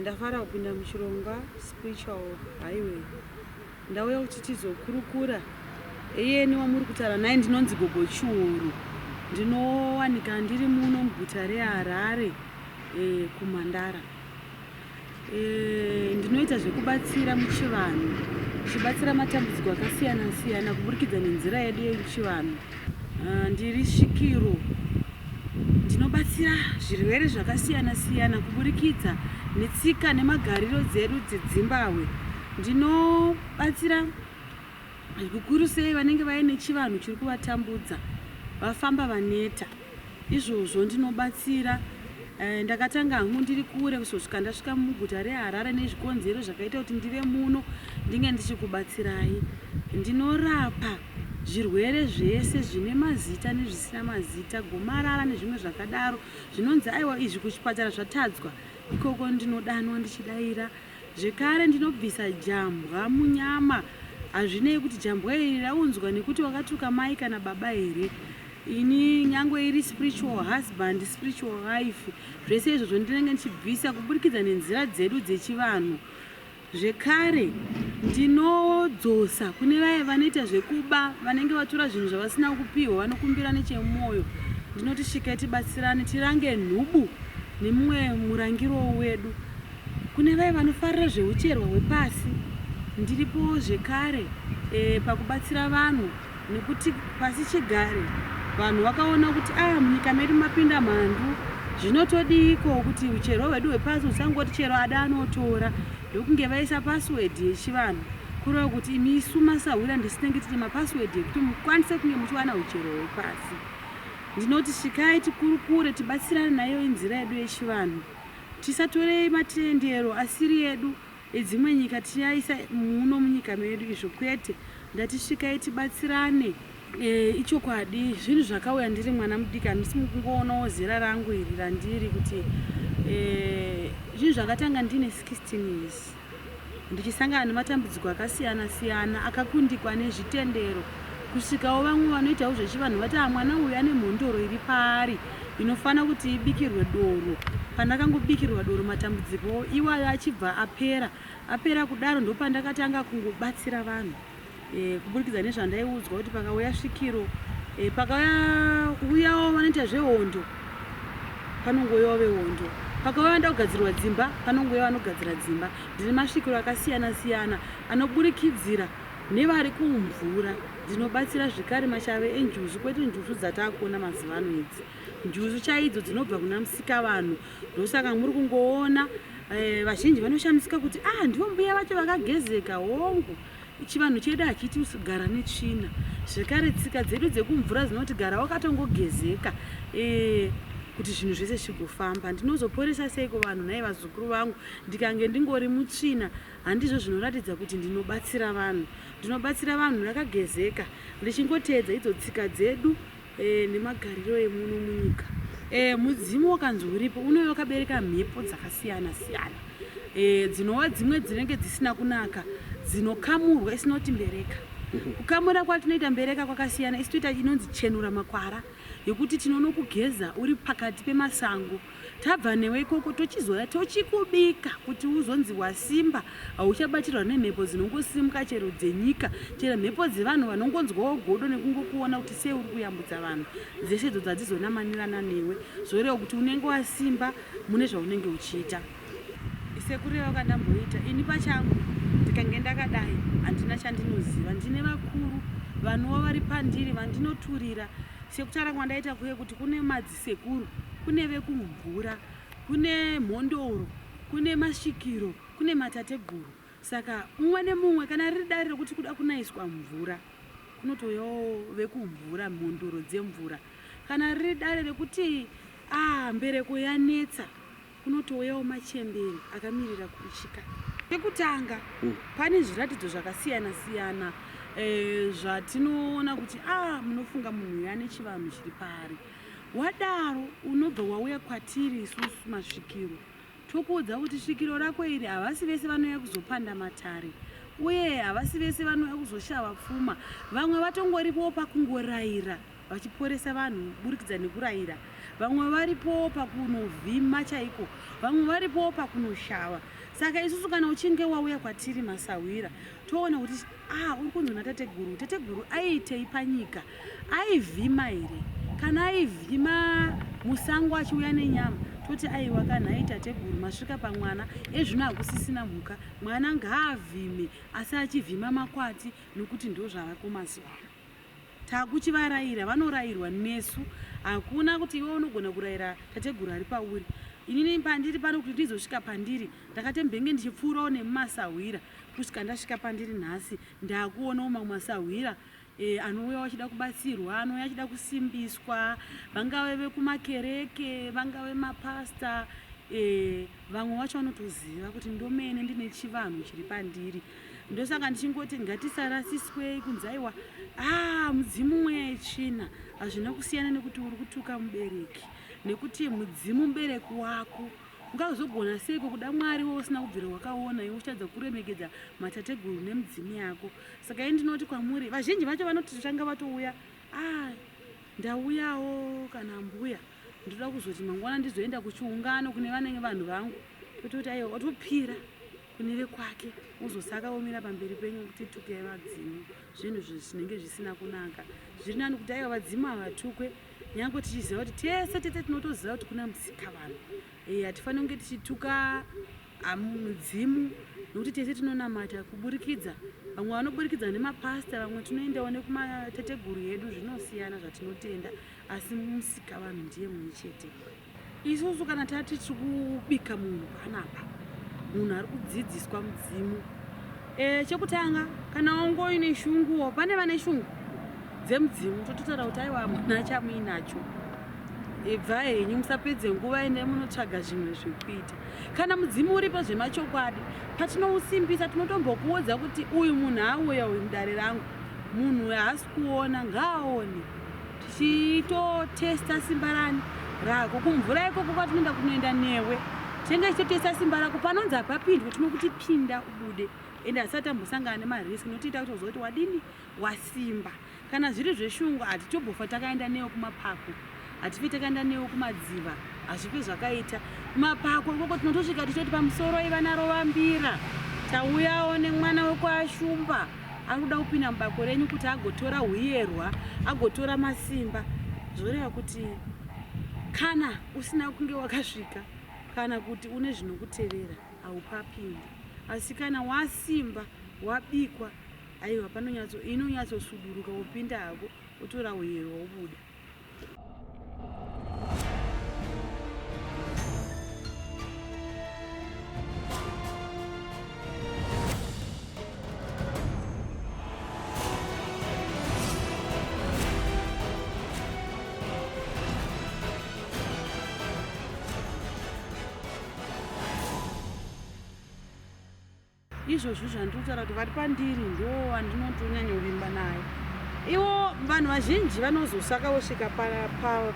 Ndafara kupinda muchirongwa Spiritual Highway. Ndauya kuti tizokurukura. Iyeni wamuri kutaura naye ndinonzi Gogo Chiuru. Ndinowanika ndiri muno muguta reHarare kuMandara. Ndinoita zvekubatsira muchivanhu, ndichibatsira matambudziko akasiyana siyana kuburikidza nenzira yedu yechivanhu. Ndiri svikiro, ndinobatsira zvirwere zvakasiyana siyana kuburikidza netsika nemagariro dzedu dzedzimbahwe. Ndinobatsira zvikuru sei vanenge vaine chivanhu chiri kuvatambudza, vafamba vaneta. Izvozvo ndinobatsira. Ndakatanga hangu ndiri kure kuzosvika ndasvika muguta reHarare nezvikonzero zvakaita kuti ndive muno ndinge ndichikubatsirai. Ndinorapa zvirwere zvese zvine mazita nezvisina mazita, gomarara nezvimwe zvakadaro zvinonzi aiwa izvi kuchipatara zvatadzwa. Ikoko ndinodanwa ndichidaira. Zvekare ndinobvisa jambwa munyama, hazvinei kuti jambwa iri raunzwa nekuti wakatuka mai kana baba here. Ini nyangwe iri spiritual husband, spiritual wife, zvese izvozvo ndinenge ndichibvisa kuburikidza nenzira dzedu dzechivanhu. Zvekare ndinodzosa kune vaye vanoita zvekuba, vanenge vatora zvinhu zvavasina kupihwa, vanokumbira nechemwoyo. Ndinoti svikai tibatsirane, tirange nhubu nemumwe murangiro wedu. Kune vaye vanofarira zveucherwa hwepasi, ndiripo zvekare pakubatsira vanhu nekuti pasi chigare vanhu vakaona kuti munyika medu mapinda mhandu, zvinotodiiko kuti ucherwa hwedu hwepasi husangoti chero ada anotora, ndokunge vaisa password yechivanhu, kureva kuti imi isu masahwira ndisu tinenge tine mapassword ekuti mukwanise kunge muchiwana uchero hwepasi. Ndinoti svikai tikurukure, tibatsirane nayo inzira yedu yechivanhu. Tisatorei matendero asiri edu edzimwe nyika tichiaisa muno munyika medu, izvo kwete. Ndati svikai tibatsirane. Ichokwadi zvinhu zvakauya ndiri mwana mudiki, handisi mukungoonawo zera rangu iri randiri kuti zvinhu zvakatanga ndine 16 years ndichisangana nematambudziko akasiyana siyana akakundikwa nezvitendero, kusvikawo vamwe vanoitawo zvechivanhu vati mwana uyu ane mhondoro iri paari inofanira kuti ibikirwe doro. Pandakangobikirwa doro matambudziko iwayo achibva apera. Apera kudaro ndopandakatanga kungobatsira vanhu kuburikidza nezvandaiudzwa kuti pakauya svikiro, pakauyawo vanoita zvehondo panongouyawo vehondo, pakauya vanoda kugadzirwa dzimba panongouya vanogadzira dzimba. Ndine masvikiro akasiyana siyana anoburikidzira nevari kumvura. Ndinobatsira zvekare mashave enjuzu, kwete njuzu dzatakuona mazuva ano idzi, njuzu chaidzo dzinobva kuna musikavanhu. Ndosaka muri kungoona vazhinji vanoshamisika kuti ndivo mbuya vacho vakagezeka. Hongu, chivanhu chedu hachiti gara netsvina. Zvekare tsika dzedu dzekumvura dzinoti gara wakatongogezeka kuti zvinhu zvese zvigofamba. Ndinozoporesa seiko vanhu nhai vazukuru vangu ndikange ndingori mutsvina? Handizvo zvinoratidza kuti ndinobatsira vanhu. Ndinobatsira vanhu ndakagezeka ndichingoteedza idzo tsika dzedu nemagariro emuno munyika. Mudzimu wakanzi uripo unouya wakabereka mhepo dzakasiyana siyana, dzinova dzimwe dzinenge dzisina kunaka, dzinokamurwa isinoti mbereka. Kukamura kwatinoita mbereka kwakasiyana, isu toita inonzi chenura makwara, yekuti tinonokugeza uri pakati pemasango, tabva newe ikoko tochizoya tochikubika kuti uzonzi wasimba, hauchabatirwa nemhepo dzinongosimuka chero dzenyika, chero mhepo dzevanhu vanongonzwawo godo nekungokuona kuti sei uri kuyambutsa vanhu, dzese idzo dzadzizonamanirana newe, zvoreva kuti unenge wasimba mune zvaunenge uchiita. Sekureva kwandamboita ini pachangu, ndikange ndakadai handina chandinoziva. Ndine vakuru vanova vari pandiri vandinoturira, sekutaura kwandaita kuye kuti kune madzisekuru, kune vekumvura, kune mhondoro, kune masvikiro, kune matateguru. Saka mumwe nemumwe kana riri dare rekuti kuda kunaiswa mvura, kunotouyawo vekumvura, mhondoro dzemvura. Kana riri dare rekuti mbereko yanetsa, kunotouyawo machembere akamirira kuuchika. Pekutanga pane zviratidzo zvakasiyana siyana zvatinoona kuti munofunga munhu uyu ane chivanhu chiri paari. Wadaro unobva wauya kwatiri isusu masvikiro, tokuudza kuti svikiro rako iri havasi vese vanouya kuzopanda matare, uye havasi vese vanouya kuzoshava pfuma. Vamwe vatongoripowo pakungorayira, vachiporesa vanhu kuburikidza nekurayira. Vamwe varipowo pakunovhima chaiko, vamwe varipowo pakunoshava. Saka isusu kana uchinge wauya kwatiri masahwira, toona kuti ah, uri kunzi natateguru, tateguru aiitei panyika? Aivhima here? Kana aivhima musango achiuya nenyama, toti aiwa kana ai tateguru masvika pamwana, ezvino hakusisina mhuka, mwana ngaavhime asi achivhima makwati nokuti ndozvavako mazuva ano. Takuchivaraira, vanorayirwa nesu. Hakuna kuti iwe unogona kurayira tateguru ari pauri. Inini pandiri pano kuti ndizosvika pandiri, ndakatembenge ndichipfuurawo nemumasahwira kusvika ndasvika pandiri nhasi. Ndakuonawo mamwe masahwira e, anouya achida kubatsirwa, anouya achida kusimbiswa, vangave vekumakereke, vangave mapasta e, vamwe vacho vanotoziva kuti ndomene ndine chivanhu chiri pandiri. Ndosaka ndichingoti ngatisarasiswei kunzi aiwa ah, mudzimu mweya yetsvina. Hazvina kusiyana nekuti uri kutuka mubereki, nekuti mudzimu mubereki wako. Ungazogona seiko kuda Mwari iwe usina kubvira wakaona, iwe uchitadza kuremekedza matateguru nemidzimu yako. Saka ini ndinoti kwamuri, vazhinji vacho vanototanga vatouya, ah, ndauyawo kana mbuya, ndoda kuzoti mangwana ndizoenda kuchiungano kune vanenge vanhu vangu, tototi aiwa, watopira kune vekwake, ozosaka omira pamberi penyu kuti tukei vadzimu. Zvinhu zvinenge zvisina kunaka. Zviri nani kuti aiwa vadzimu havatukwe, nyange tichiziva kuti tese tese tinotoziva kuti kuna musikavanhu. Hatifaniri kunge tichituka mudzimu, nokuti tese tinonamata kuburikidza. Vamwe vanoburikidza nemapasta, vamwe tinoendawo nekumateteguru edu, zvinosiyana zvatinotenda, asi musikavanhu ndiye mumwe chete. Isusu kana tati tiri kubika munhu panapa, munhu ari kudzidziswa mudzimu. Chekutanga kana wangoine shunguwo, pane vane shungu dzemudzimu, tototaura kuti aiwa hamuna chamuinacho, ibva henyu musapedze nguva, ende munotsvaga zvimwe zvekuita. Kana mudzimu uripo zvemachokwadi, patinousimbisa tinotombokuudza kuti uyu munhu auya uyu mudare rangu, munhu haasi kuona, ngaaone. Tichitotesta simba rani rako kumvura ikoko kwatinoenda kunoenda newe, tinenge tichitotesta simba rako. Panonzi hapapindwe, tinokuti pinda ubude, ende asati ambosangana nemariski, notiita kuti uzoti wadini wasimba. Kana zviri zveshungu, hatitobofa takaenda newe kumapako, hatife takaenda newe kumadziva, hazvife zvakaita. Kumapako ikoko tinotosvika tichoti pamusoro ivanarovambira, tauyawo nemwana wekwaShumba ari kuda kupinda mubako renyu kuti agotora huyerwa, agotora masimba. Zvoreva kuti kana usina kunge wakasvika kana kuti une zvinokutevera, haupapindi. Asi kana wasimba, wabikwa, aiwa panonyatso inonyatsosuduruka, wopinda hako, wotora huyerwa, wobuda. Izvozvo zvandiri kutaura kuti vari pandiri ndo vandinotonyanyovimba naye. Ivo vanhu vazhinji vanozosaka vosvika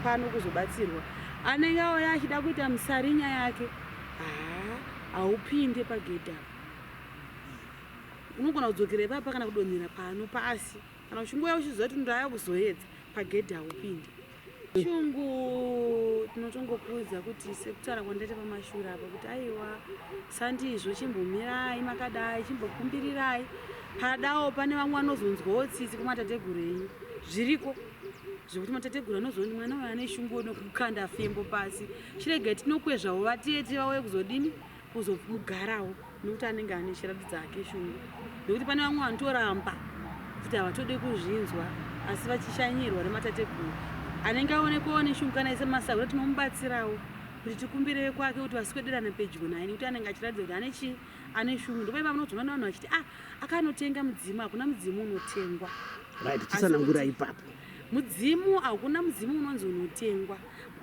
pano kuzobatsirwa, anenge auya achida kuita musarinya yake, haa, haupinde pagedhi apa, unogona kudzokera ipapa kana kudonhera pano pasi. Kana uchingouya uchiziva kuti ndauya kuzoedza, pagedhi haupinde. Shungu tinotongokuudza kuti sekutaura kwandaita pamashure apa kuti aiwa sandizvo, chimbomirai makadai, chimbokumbirirai padawo. Pane vamwe vanozonzwawo tsitsi kumatateguru enyu, zviriko zvekuti matateguru anozoni mwana uyu ane shungu nokukanda fembo pasi, chiregai tinokwezvawo vatete vauye kuzodini, kuzomugarawo, nekuti anenge ane chiratidza ake shungu. Nekuti pane vamwe vanotoramba kuti havatodi kuzvinzwa, asi vachishanyirwa nematateguru anenge aonekwawo neshungu. Kana ise masahwira tinomubatsirawo kuti tikumbire kwake kuti vaswederane pedyo naye, nekuti anenge achiratidza kuti ane chii, ane shungu. Ndopaipa munozoona nevanhu vachiti ah, akanotenga mudzimu. Hakuna mudzimu unotengwa. Right, tisanangura ipapo. Mudzimu, hakuna mudzimu unonzi unotengwa.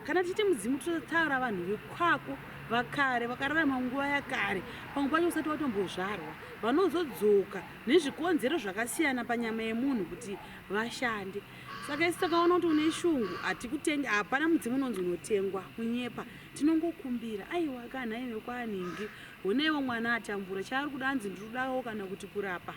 Kana tichiti mudzimu, totaura vanhu vekwako vakare, vakararama nguva yakare, pamwe pacho usati watombozvarwa, vanozodzoka nezvikonzero zvakasiyana panyama yemunhu kuti vashande. Saka isu takaona kuti une shungu, hatikutengi. Hapana mudzimu unonzi unotengwa, kunyepa. Tinongokumbira, aiwa kana ive kwaningi, honaiwo mwana atambura, chaari kuda hanzi ndiri kudawo kana kuti kurapa,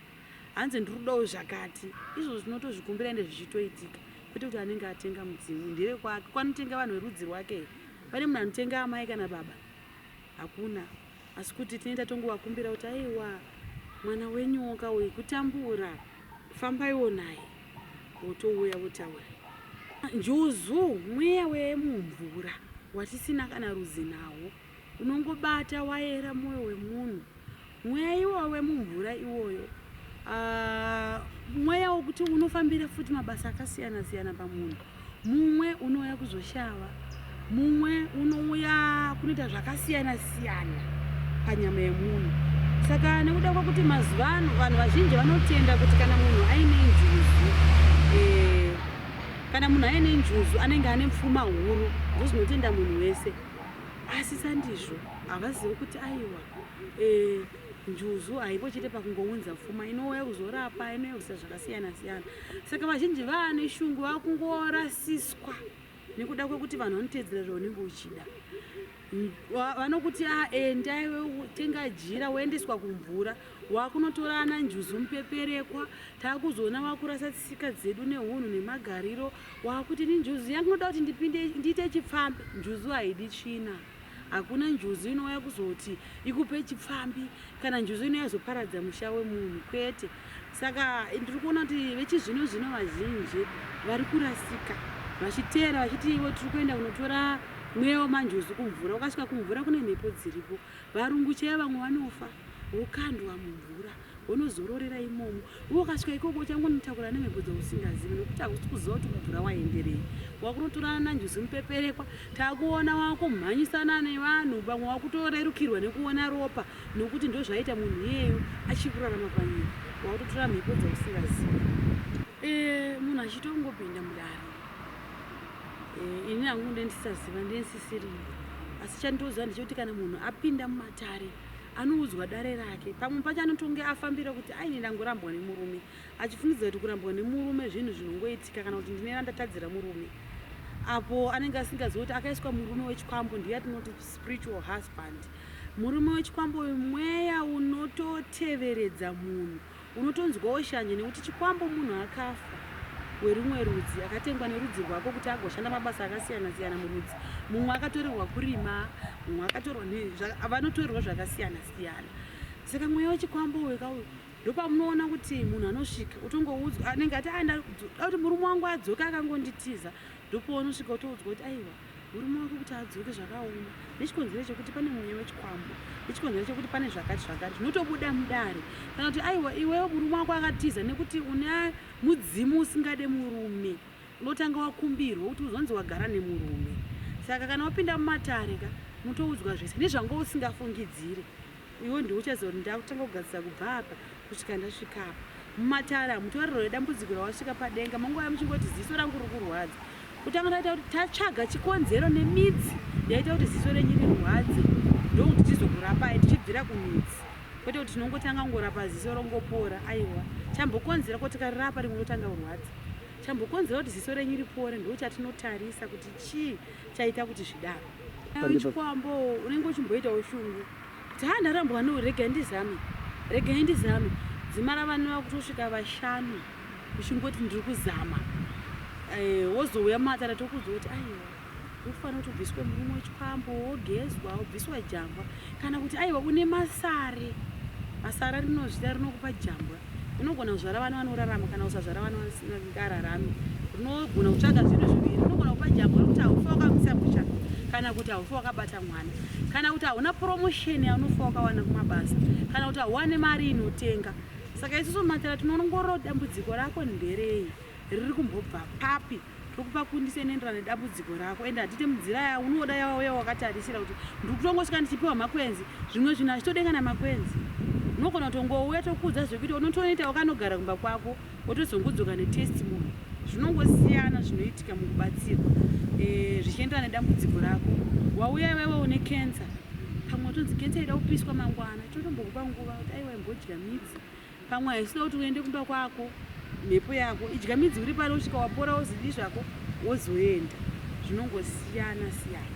hanzi ndiri kudawo zvakati. Izvozvo tinotozvikumbira, ende zvichitoitika. Kwete kuti anenge atenga mudzimu ndewekwake. Kwanotenga vanhu verudzi rwake here? Pane munhu anotenga amai kana baba? Hakuna. Asi kuti tinenge tatongovakumbira kuti aiwa mwana wenyoka uyu kutambura fambaiwo naye votouya votaura. Njuzu mweya wemumvura watisina kana rudzi nawo unongobata wayera mwoyo wemunhu. Mweya iwoyo wemumvura iwoyo ah, mweya wokuti unofambira futi mabasa akasiyana siyana pamunhu. Mumwe unouya kuzoshava, mumwe unouya kunoita zvakasiyana siyana panyama yemunhu. Saka nekuda kwekuti mazuva ano vanhu vazhinji vanotenda kuti kana munhu aine njuzu eh, kana munhu aine njuzu anenge ane pfuma huru, ndozvinotenda munhu wese. Asi sandizvo, havazivi kuti aiwa e, njuzu haipo chete pakungounza pfuma, inouya kuzorapa, inouya kuzoita zvakasiyana siyana. Saka vazhinji vaane shungu vakungorasiswa nekuda kwekuti vanhu vanoteedzera zvaunenge uchida. Vanokuti ah, enda iwe tenga jira woendeswa kumvura, wakunotora ana njuzu mupeperekwa, takuzoona wakurasa tsika dzedu nehunhu nemagariro, wakuti ini njuzu yangu inoda kuti ndipinde ndiite chipfambi. Njuzu haidi tsvina. Hakuna njuzu inouya kuzoti ikupe chipfambi kana njuzu inouya kuzoparadza musha wemunhu kwete. Saka ndiri kuona kuti vechizvino zvino vazhinji vari kurasika vachiteera vachiti ivo tiri kuenda kunotora mweya wemanjuzu kumvura. Ukasvika kumvura kune mhepo dziripo. Varungu chaivo vamwe vanofa vokandwa mumvura wonozororera imomo. Iwe ukasvika ikoko uchangonotakura nemhepo dzausingazivi nekuti hausi kuziva kuti kumvura waenderei. Wakunotorana nanjuzu mupeperekwa, takuona wakumhanyisana nevanhu, vamwe wakutorerukirwa nekuona ropa nokuti ndozvaita munhu iyeyo achiri kurarama panyika. Wakutotora mhepo dzausingazivi. E, munhu achitongopinda mudare e, ini hangu ndendisaziva ndensisiriyo asi chandinoziva ndechekuti kana munhu apinda mumatare anoudzwa dare rake pamwe pacho anotonge afambira kuti aine ndangorambwa nemurume achifungidzira kuti kurambwa nemurume zvinhu zvinongoitika kana kuti ndine randatadzira murume apo anenge asingazivi kuti akaiswa murume wechikwambo ndiye atinoti spiritual husband murume wechikwambo uyu mweya unototeveredza munhu unotonzwawo shanje nekuti chikwambo munhu akafa werumwe rudzi akatengwa nerudzi rwako kuti agoshanda mabasa akasiyana siyana murudzi mumwe akatorerwa kurima mumwe akatorwa vanotorerwa zvakasiyana siyana saka mweya wechikwambo uyu kauyu ndopamunoona kuti munhu anosvika utongoudzwa anenge ati aenda ah, kuti murume wangu adzoke akangonditiza ndopaunosvika utoudzwa kuti aiwa murume wako kuti adzoke zvakaoma nechikonzero chekuti pane mweya wechikwambo nechikonzero chekuti pane zvakati zvakati zvinotobuda mudare kana kuti aiwa iwewe murume wako akatiza nekuti une mudzimu usingade murume unotanga wakumbirwa kuti uzonzi wagara nemurume saka kana wapinda mumatare ka unotoudzwa zvese nezvanga usingafungidzire Iwe ndiwe uchaziva kuti ndakutanga kugadzirisa kubva apa kusvika ndasvika apa. Mumatare hamutauriro redambudziko rawasvika padenga mangouya muchingoti ziso rangu riri kurwadza. Kutanga taita kuti tatsvaga chikonzero nemidzi yaita kuti ziso renyu rirwadze ndokuti tizokurapai tichibvira kumidzi kwete kuti tinongotanga kungorapa ziso rongopora aiwa chambokonzera ko tikarirapa rimwe rotanga kurwadza chambokonzera kuti ziso renyu ripore ndochatinotarisa kuti chii chaita kuti zvidaro. Chikwambo unenge uchimboitawo shungu kuti ha ndarambwa no regai ndizame regai ndizame dzimara vanova kutosvika vashanu uchingoti ndiri kuzama eh, wozouya matara tokuudza kuti aiwa unofanira kuti ubviswe murume wechikwambo wogezwa wobviswa jambwa kana kuti aiwa une masare masare rinozvita rinokupa jambwa unogona kuzvara vana vanorarama kana usazvara vana vasingararami rinogona kutsvaga zvinhu zviviri rinogona kupa jambwa rekuti haufa wakamisa musha kana kuti haufa wakabata mwana kana kuti hauna promotion yaunofa wakawana kumabasa kana kuti hauwane mari inotenga saka isusu matara tinoongorora dambudziko rako nderei riri kumbobva papi tokupa kundiso inoenderana nedambudziko rako ende hatite munzira yaunoda yawauya wakatarisira kuti ndiri kutongosvika ndichipiwa makwenzi zvimwe zvinhu hazvitode kana makwenzi unogona kutongouya tokuudza zvekuita unotonoita wakanogara kumba kwako wotozongodzoka netestimony zvinongosiyana zvinoitika mukubatsirwa e, zvichienderana nedambudziko rako wauya iwewe une cancer pamwe utonzi cancer ida kupiswa mangwana totombokupa nguva kuti aiwa imbodya midzi Pamwe haisida kuti uende kumba kwako mhepo yako idya midzi uri pano usvika wapora wozidii zvako wozoenda zvinongosiyana siyana.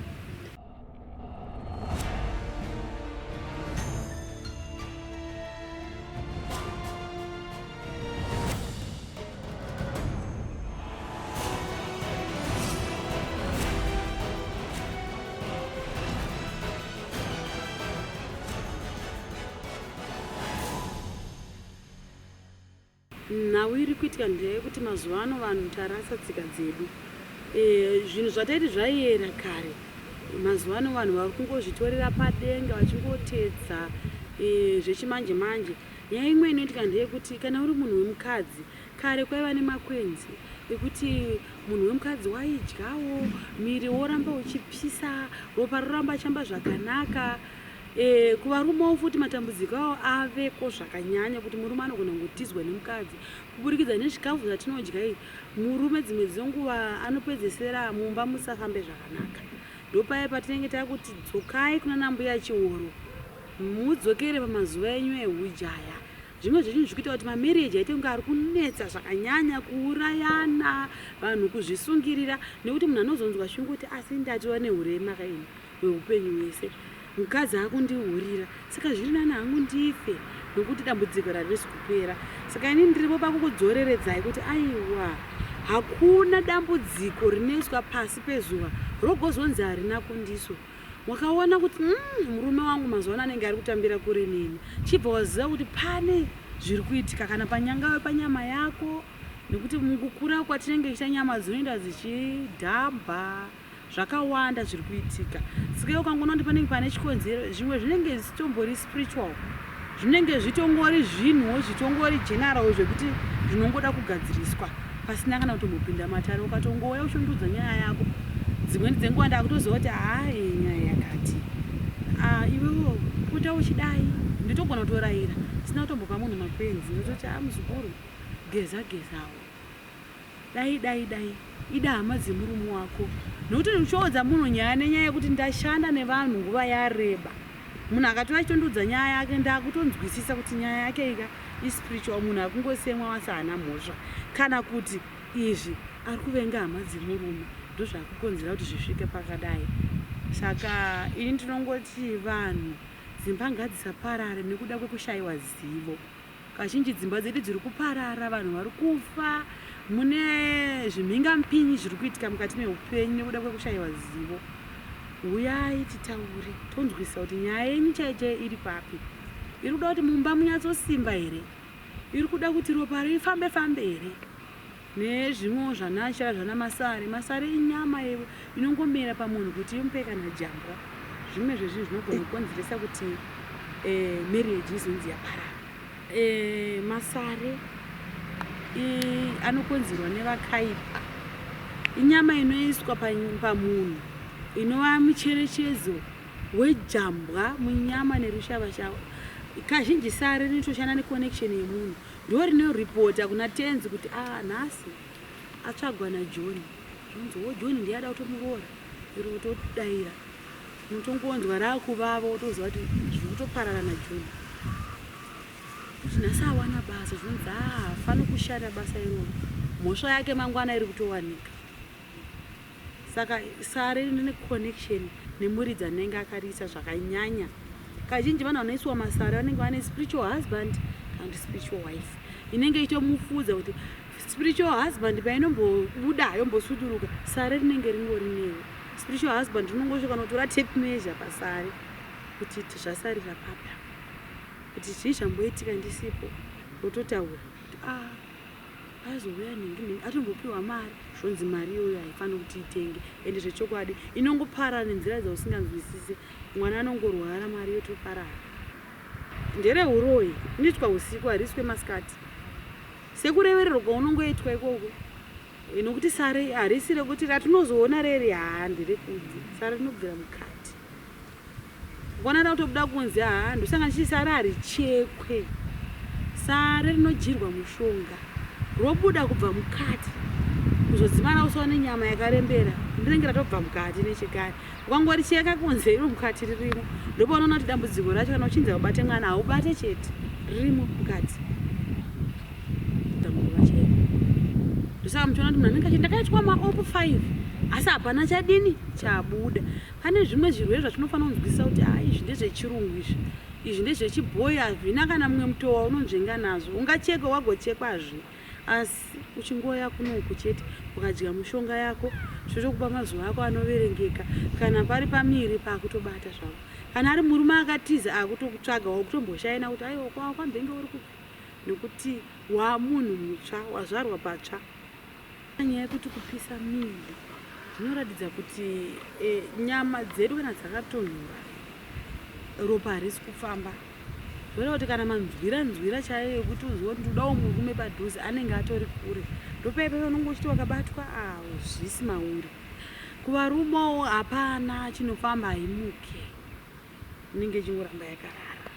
Nhau iri kuitika ndeyekuti mazuva ano vanhu tarasa tsika dzedu. Zvinhu zvataiti zvaiera kare, mazuva ano vanhu vari kungozvitorera padenga vachingotedza zvechimanje manje. Nyaya imwe inoitika ndeyekuti kana uri munhu wemukadzi, kare kwaiva nemakwenzi ekuti munhu wemukadzi waidyawo, miri woramba uchipisa, ropa roramba chamba zvakanaka. Kuvarumewo futi matambudziko awo aveko zvakanyanya kuti murume anogona kungotizwa nemukadzi kuburikidza nezvikafu zvatinodya iyi. Murume dzimwe dzenguva anopedzesera mumba musafambe zvakanaka. Ndopaye patinenge takuti dzokai kuna nambuya Chihoro, mudzokere pamazuva enyu ehujaya. Zvimwe zvezvinhu zviri kuita kuti mamarriage aite kunge ari kunetsa zvakanyanya, kuurayana, vanhu kuzvisungirira, nekuti munhu anozonzwa shungu kuti asi ndatova nehurema kaini hweupenyu hwese, mukadzi akundihurira, saka zviri nani hangu ndife nokuti dambudziko rarisi kupera. Saka ini ndiripo pakukudzoreredzai kuti aiwa, hakuna dambudziko rinoiswa pasi pezuva rogozonzi harina kundiso. Wakaona kuti murume wangu mazuva ano anenge ari kutambira kure neni, chibva waziva kuti pane zviri kuitika kana panyangave panyama yako, nekuti mukukura kwatinenge tichiita nyama dzinoenda dzichidhambha, zvakawanda zviri kuitika. Saka iwe ukangoona kuti panenge pane chikonzero, zvimwe zvinenge zvisitombori spiritual, zvinenge zvitongori zvinhuwo zvitongori general zvekuti zvinongoda kugadziriswa pasina kana kutombopinda matare. Ukatongouya uchindiudza nyaya yako, dzimweni dzenguva ndakutoziva kuti haa, iyi nyaya yakati, iwewo pota uchidai, nditogona kutorayira sina kutombopa munhu makwenzi. Ndototi haa, muzukuru, geza gezawo, dai dai dai, ida hama dzemurume wako, nokuti uchiodza munhu nyaya nenyaya yekuti ndashanda nevanhu nguva yareba. Munhu akatova achitondiudza nyaya yake, ndakutonzwisisa kuti nyaya yake ika ispiritual, munhu akungosemwa wasi haana mhosva, kana kuti izvi ari kuvenga hama dzemurume, ndozvakukonzera kuti zvisvike pakadai. Saka ini ndinongoti vanhu, dzimba ngadzisaparare nekuda kwekushayiwa zivo. Kazhinji dzimba dzedu dziri kuparara, vanhu vari kufa, mune zvimhingamupinyi zviri kuitika mukati meupenyu nekuda kwekushayiwa zivo. Huyai titaure, tonzwisisa kuti nyaya yenyu chaiyo chaiyo iri papi. Iri kuda kuti mumba munyatsosimba here? Iri kuda kuti ropa rifambe fambe here? Nezvimwewo zvanachara zvana masare. Masare inyama inongomera pamunhu kuti imupe kana jambwa. Zvimwe zvezvinhu zvinogona kukonzeresa kuti marriage izonzi yaparara. Masare anokonzerwa nevakaipa. Inyama inoiswa pamunhu inova mucherechedzo wejambwa munyama nerushavashava. Kazhinji sare rinotoshanda neconnection yemunhu, ndo rinoripota kuna tenzi kuti nhasi atsvagwa naJohn. Zvinonzi wo John ndiye ada kutomuroora, iro todaira unotongonzwa raakuvava, wotoziva kuti zviri kutoparara naJohn. Kuti nhasi awana basa, zvinonzi haafani kushanda basa iroro, mhosva yake mangwana iri kutowanika. Saka sare rine connection nemuridzi anenge akariisa zvakanyanya. Kazhinji vanhu vanoiswa masare vanenge vane spiritual husband kana kuti spiritual wife inenge ichitomufuudza kuti spiritual husband painombobuda yombosuduruka, sare rinenge ringori newe. Spiritual husband rinongosvika notora tape measure pasare kuti zvasarira papi apa, kuti zvii zvamboitika ndisipo, rototaura kuti azouya nhingi nhingi atombopiwa mari, zvonzi mari iyoyo haifaniri kuti itenge. Ende zvechokwadi inongoparara nenzira dzausinganzwisisi. Mwana anongorwara, mari yotoparara. Ndereuroyi, inoitwa usiku, hariswe masikati, sekurevererwa kwaunongoitwa ikoko, nokuti sare harisi rekuti ratinozoona reri, haa, nderekunze. Sare rinobvira mukati, ukaona rakutobuda kunze, haa, ndosanga ndichiti sare harichekwe. Sare rinodyirwa mushonga, robuda kubva mukati, kuzodzimara usaone nyama yakarembera, rinenge ratobva mukati nechekare. Ukangoricheka kunze, iro mukati ririmo. Ndopaunoona kuti dambudziko racho, kana uchinzi haubate mwana, haubate chete, ririmo mukati dambudziko racho. Ndosaka muchiona kuti munhu anenge achiti ndakaitwa maop 5 asi hapana chadini chabuda. Pane zvimwe zvirwere zvatinofanira kunzwisisa kuti izvi ndezvechirungu, izvi ndezvechibhoyi, hazvina kana mumwe mutoo waunonzvenga nazvo. Ungachekwe wagochekwazve, asi uchingoya kunoku chete, ukadya mushonga yako, zvotokupa mazuva ako anoverengeka. Kana pari pamiri paakutobata zvavo, kana ari murume akatiza akutokutsvaga, wakutomboshaina kuti aiwa kwambenge uri kupi. Nekuti waamunhu mutsva, wazvarwa patsva. Nyaya yekuti kupisa miviri zvinoratidza kuti e, nyama dzedu kana dzakatonhora ropa harisi kufamba zvoreva kuti kana manzwira nzwira chaiyo yekuti uzive kuti ndodawo murume padhuze anenge atori kure ndopaipa unonge uchiti wakabatwa hazvisi mauri kuvarumewo hapana chinofamba haimuke inenge ichingoramba yakarara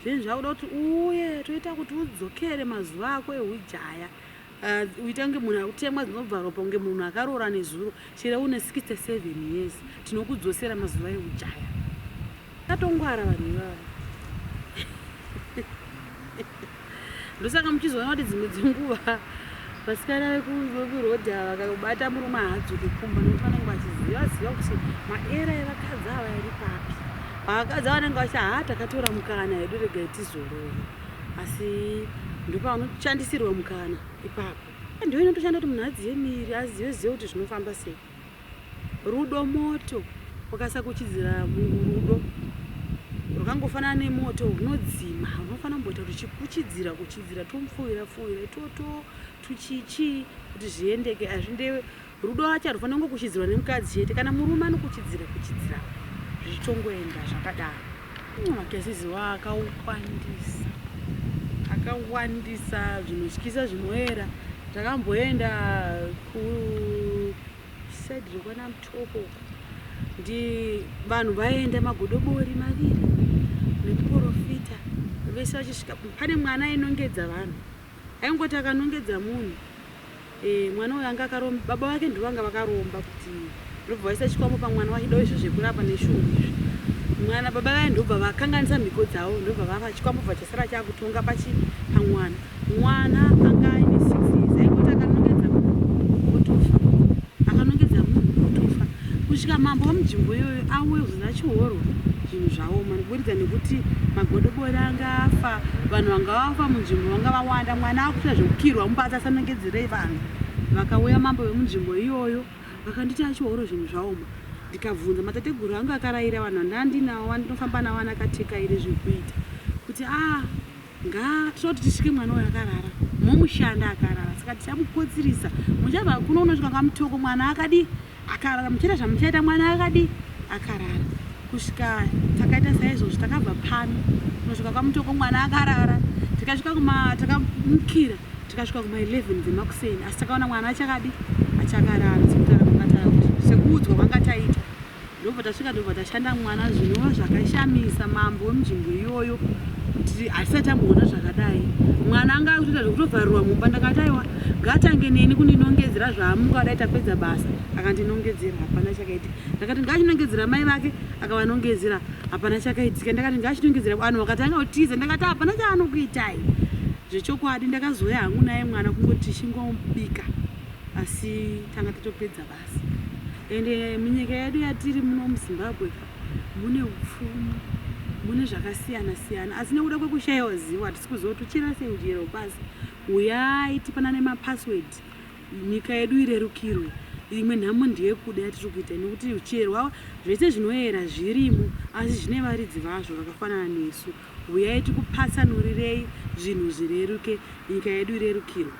zvinhu zvakuda kuti uye toita kuti udzokere mazuva ako ehujaya uh, uita kunge munhu akutemwa dzinobva ropa kunge munhu akaroora nezuro chero une 67 years tinokudzosera mazuva ehujaya Akatongwara vanhu ivava. Ndosaka muchizoona kuti dzimwe dzenguva vasikana vekuroad ava vakabata murume haadzoke kumba nekuti vanenge vachiziva ziva kuti maera evakadzi ava iri papi. Vakadzi ava vanenge vachiti haa takatora mukana hedu regai tizorore asi ndopavanoshandisirwa mukana ipapo. Ndiyo inotoshanda kuti munhu adziye miri azive zive kuti zvinofamba sei. Rudo moto wakasakuchidzira rudo rwakangofanana nemoto runodzima runofanira kumboita ruchikuchidzira kuchidzira tumupfuwira pfuwira itoto tuchichii kuti zviendeke hazvindewe rudo wacho harufanira kungokuchidzirwa nemukadzi chete kana murume anokuchidzira kuchidzira zvichitongoenda zvakadaro makesizi akawandisa akawandisa zvinotyisa zvinoera takamboenda ku Side rekwana Mutoko uko ndi vanhu vaienda magodobori maviri nemuporofita vese vachisvika pane mwana ainongedza vanhu aingoti akanongedza munhu e, mwana uyo anga akaromba baba vake ndivo vanga vakaromba kuti ndobva vaisa chikwambo pamwana wachida izvo zvekurapa neshungu izvi mwana baba vaye ndobva vakanganisa mhiko dzavo ndobva vava chikwambo bva chasara chakutonga pachi pamwana Mwana anga aine 6 years aingoti akanongedza munhu otofa, akanongedza munhu otofa kusvika mambo wemunzvimbo iyoyo auye kuzonzi achihorwa zvinhu zvaoma nekuburidza nekuti magodobori anga afa vanhu vanga vafa munzvimbo vanga vawanda mwana akuita zvekukirwa mumbatsi asanongedzerei vanhu vakauya mambo vemunzvimbo iyoyo vakanditi achihoro zvinhu zvaoma ndikabvunza matateguru angu akaraira vanhu vandandinawo vandinofamba navo anakatekaire zvekuita kuti a ah, Ngaa tinoda kuti tisvike mwana uyu akarara momushanda akarara saka tichamukotsirisa muchabva kuno unosvika kwamutoko mwana akadi akarara muchaita zvamuchaita mwana akadi akarara kusvika takaita saizvozvo takabva pano kunosvika kwamutoko mwana akarara tikasvika kuma takamukira tikasvika kuma 11 dzemakuseni asi takaona mwana achakadi achakarara sekutaura kwanga sekuudzwa kwanga taita Ndobva tasvika ndobva tashanda mwana zvinova zvakashamisa mambo wemunzvimbo iyoyo kuti hatisati tamboona zvakadai. Mwana anga akutoita zvekutovharirwa mumba ndakati aiwa ngaatange neni kundinongedzera zvaamuka dai tapedza basa akandinongedzera hapana chakaitika. Ndakati ngaachinongedzera mai vake akavanongedzera hapana chakaitika. Ndakati ngaachinongedzera vanhu vakatanga kutiza ndakati hapana chaanokuitai. Zvechokwadi ndakazouya hangu naye mwana kungoti tichingobika asi tanga tatopedza basa. Ende munyika yedu yatiri muno muZimbabwe mune upfumi, mune zvakasiyana siyana asi nekuda kwekushaiwa zivo hatisi kuziva kuti tochera sei udyiro pasi. Huyai tipanane mapassword nyika yedu irerukirwe. Imwe nhamo ndeyekuda yatiri kuita nekuti cherwa zvese zvinoyera zvirimo asi zvine varidzi vazvo vakafanana nesu. Huyai tikupatsanurirei zvinhu zvireruke nyika yedu irerukirwe.